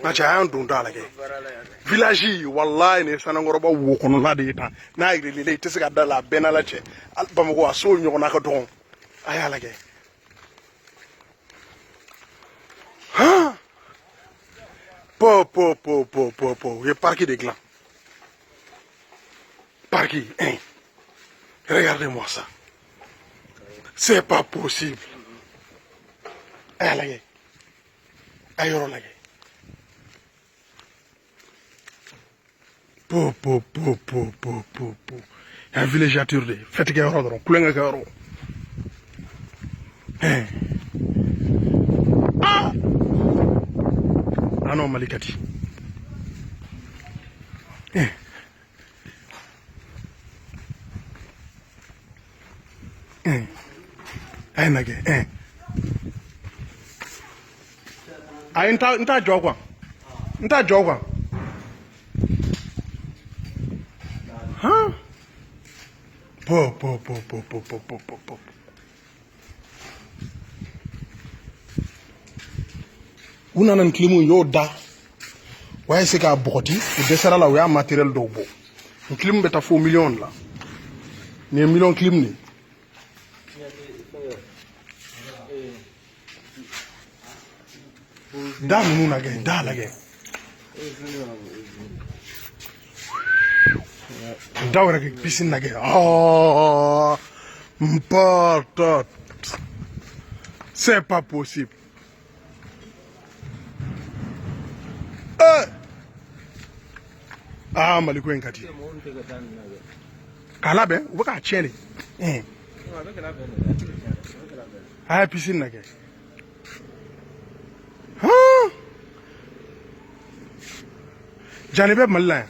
Nka cɛ, a y'an don da lajɛ. Village, wallahi, nin ye Sanankɔrɔba wo kɔnɔla de ye tan. N'a yiral'i la, i tɛ se ka da la. A bɛɛ n'ala cɛ, Bamakɔ a so ɲɔgɔnna ka dɔgɔn. A y'a lajɛ han, po po po po po po. U ye parc de dilan, parc hein. Regardez-moi ça, c'est pas possible. A y'a lajɛ, a ye yɔrɔ lajɛ. Po po po po po po po. Yan villégiature de, fête kɛ yɔrɔ dɔrɔn, kulonkɛ kɛ yɔrɔ. Ah ah non, Mali ka di. A ye na kɛ. Ayi, n t'a jɔ quoi, n t'a jɔ quoi. Han, po po po po po po po po po. U nana ni clim y'o da, u y'a essayer k'a bɔgɔti, u dɛsɛra la, u y'a matériel dɔw bɔ. Nin clim bɛ taa fo miliyɔn de la. Nin ye miliyɔn clim de ye. Da ninnu lajɛ, da lajɛ, daw yɛrɛ kɛ piscine lajɛ. Oh, n'importe, c'est pas possible. Eh! Ah, Mali ko in ka di. K'a labɛn, u bɛ k'a tiɲɛ de. A ye piscine lajɛ. Jani bɛ Mali la yan.